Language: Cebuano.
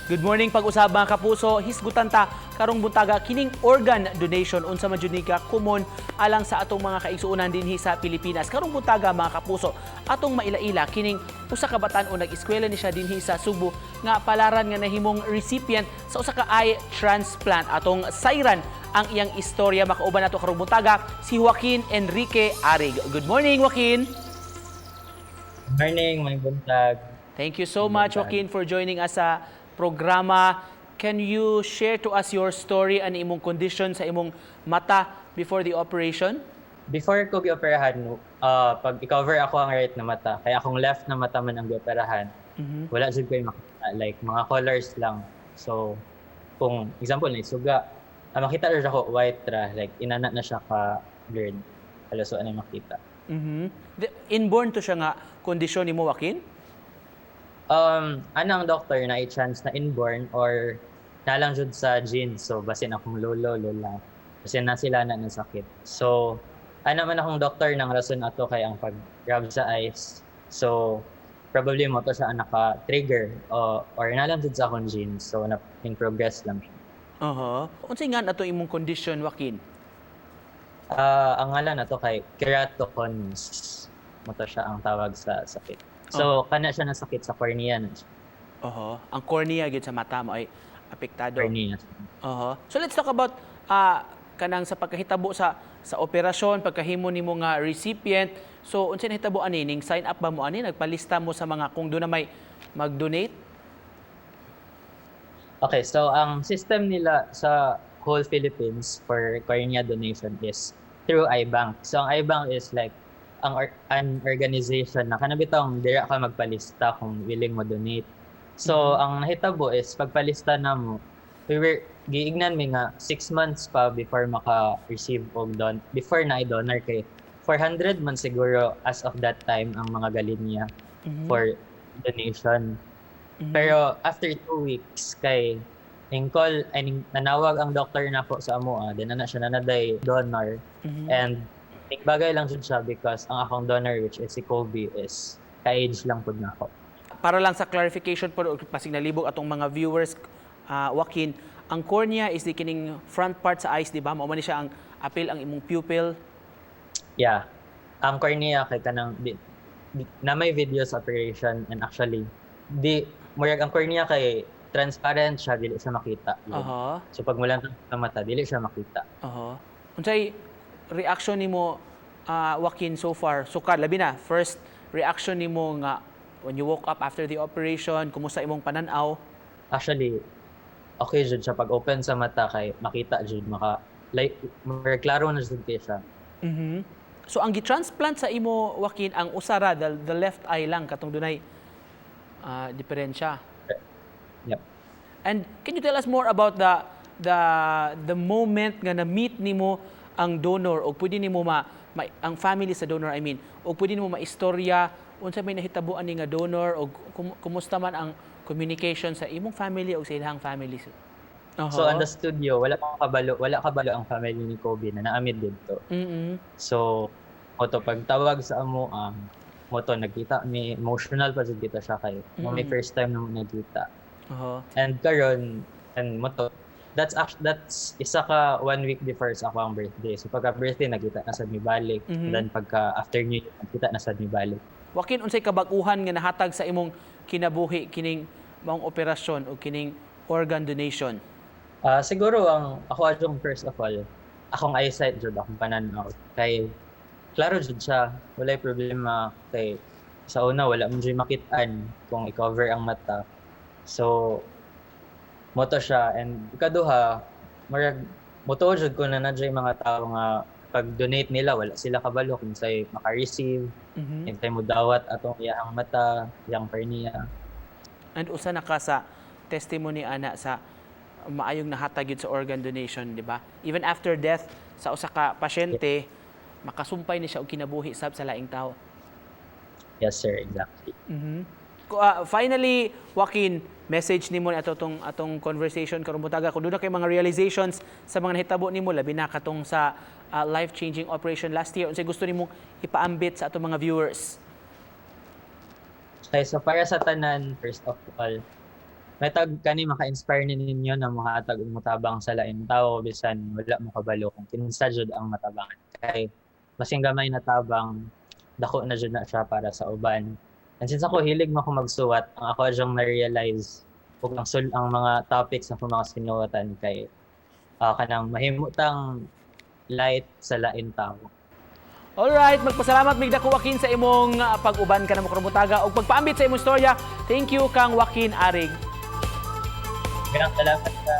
Good morning pag-usab, mga kapuso. Hisgutan ta karong buntaga kining organ donation, unsa man jud ni ka common alang sa atong mga kaigsuonan dinhi sa Pilipinas. Karong buntaga, mga kapuso, atong maila-ila kining usa ka batan-on, nag-eskwela ni siya dinhi sa Sugbo, nga palaran nga nahimong recipient sa usa ka eye transplant. Atong sayran ang iyang istorya. Makauban nato karong buntaga si Joaquin Enrique Arig. Good morning, Joaquin. Morning, maayong buntag. Thank you so much, Joaquin, for joining us sa programa. Can you share to us your story and imong condition sa imong mata before the operation? Before ko gioperahan, pag i-cover ako ang right na mata, kaya akong left na mata man ang gioperahan, wala jud ko'y makita, like mga colors lang. So, kung example na suga, makita ra ako white ra, like inana na siya ka blurred. Halos wala na makita. Inborn to siya nga kondisyon nimo, Joaquin? Ana ang doctor na chance na inborn or nalang jud sa genes. So, basin akong lolo, lola. Basin na sila na ng sakit. So, ana man akong doctor ng rason ato kay ang pag-rub sa eyes. So, probably mao to siya ang naka-trigger or nalang jud sa akong genes. So, na in progress lang siya. Unsay nga ato imong condition, Joaquin? Ang ngalan nato kay keratoconus. Mao to siya ang tawag sa sakit. So, kana siya nasakit sa cornea na siya. Ang cornea gyud sa mata mo ay apektado. Cornea. So let's talk about kanang sa pagkahitabo sa operasyon, pagkahimo nimo nga recipient. So unsay nahitabo ani? Ning sign up ba mo ani? Nagpalista mo sa mga kung doon na may mag-donate? Okay, so ang system nila sa whole Philippines for cornea donation is through iBank. So ang iBank is like an organization na kana bitong dira ka magpalista kung willing mo donate. So ang nahitabo is pagpalista namo, we were giignan mi nga 6 months pa before maka-receive og don before na i-donor kay 400 man siguro as of that time ang mga galinya for donation. Pero after 2 weeks kay ning call ay ning nanawag ang doctor nako sa amoa, then ana siya naa na day donor and ning bagay lang jud siya because ang akong donor, which is si Kobe, is ka-age lang pud nako. Para lang sa clarification po, pasig nalibog atong mga viewers, Joaquin, ang cornea is di kining front part sa eyes, di ba? Mao man ni siya ang apil ang imong pupil. Yeah. Ang cornea kay kanang di, na may video sa operation and actually di murag ang cornea kay transparent siya, dili siya makita. So pag mulang sa mata, dili siya makita. Unsay reaction nimo, Joaquin, so far? Sukad labi na first reaction nimo nga when you woke up after the operation, kumusta imong panan-aw? Actually, okay jud siya pag open sa mata kay makita jud, maka like murag klaro na jud kay siya. So ang gi-transplant sa imo, Joaquin, ang usara the left eye lang katong dunay diferensya. Yep. And can you tell us more about the moment nga na-meet nimo ang donor o pwede nimo ang family sa donor, I mean, o pwede nimo maistorya unsa may nahitabo ani nga donor o kumusta man ang communication sa imong family o sa ilang family? So on the studio, wala pa kabalo, wala kabalo ang family ni Kobe na naa mi didto. So mao to pagtawag sa amo ang mao to nagkita mi, emotional pa jud kita siya kay mao may first time na mo nagkita. And karon and mao to that's isa ka one week before sa ako ang birthday. So pagka birthday nagkita na sad mi balik. Then pagka after New Year nagkita na sad mi balik. Joaquin, unsay kabag-uhan nga nahatag sa imong kinabuhi kining maong operasyon o kining organ donation? Siguro ang ako adjong first of all, akong eyesight jud, akong pananaw kay klaro jud siya, walay problema kay sa una wala man jud makit-an kung i-cover ang mata. So mao to siya and ikaduha, murag motuo jud ko na naa jud mga tawo nga pag donate nila wala sila kabalo kung unsay maka-receive, kinsay modawat atong iyang mata, iyang cornea. And usa na ka sa testimony ana sa maayong nahatag yun sa organ donation, di ba? Even after death sa usa ka pasyente, makasumpay ni siya og kinabuhi sab sa laing tao. Yes sir, exactly. Finally, Joaquin, message nimo ni ato tong atong conversation karong buntaga kung duna kay mga realizations sa mga nahitabo nimo, labi na katong sa life-changing operation last year, unsay gusto nimong ipaambit sa atong mga viewers? Okay, so para sa tanan, first of all, Maytag kani maka-inspire ni ninyo na mohatag ug motabang sa laing tawo bisan wala mo kabalo kung kinsa jud ang matabangan. Kay masing gamay na tabang, dako na jud na siya para sa uban. And since ako hilig mo ako magsuwat, ang ako jud na-realize ug ang mga topics na akong mga sinuwatan kay kanang mahimo tang light sa lain tao. Alright, magpasalamat mig dako, Joaquin, sa imong pag-uban kanamo karong buntaga ug pagpaambit sa imong istorya. Thank you kang Joaquin Arig. Ganang salamat sa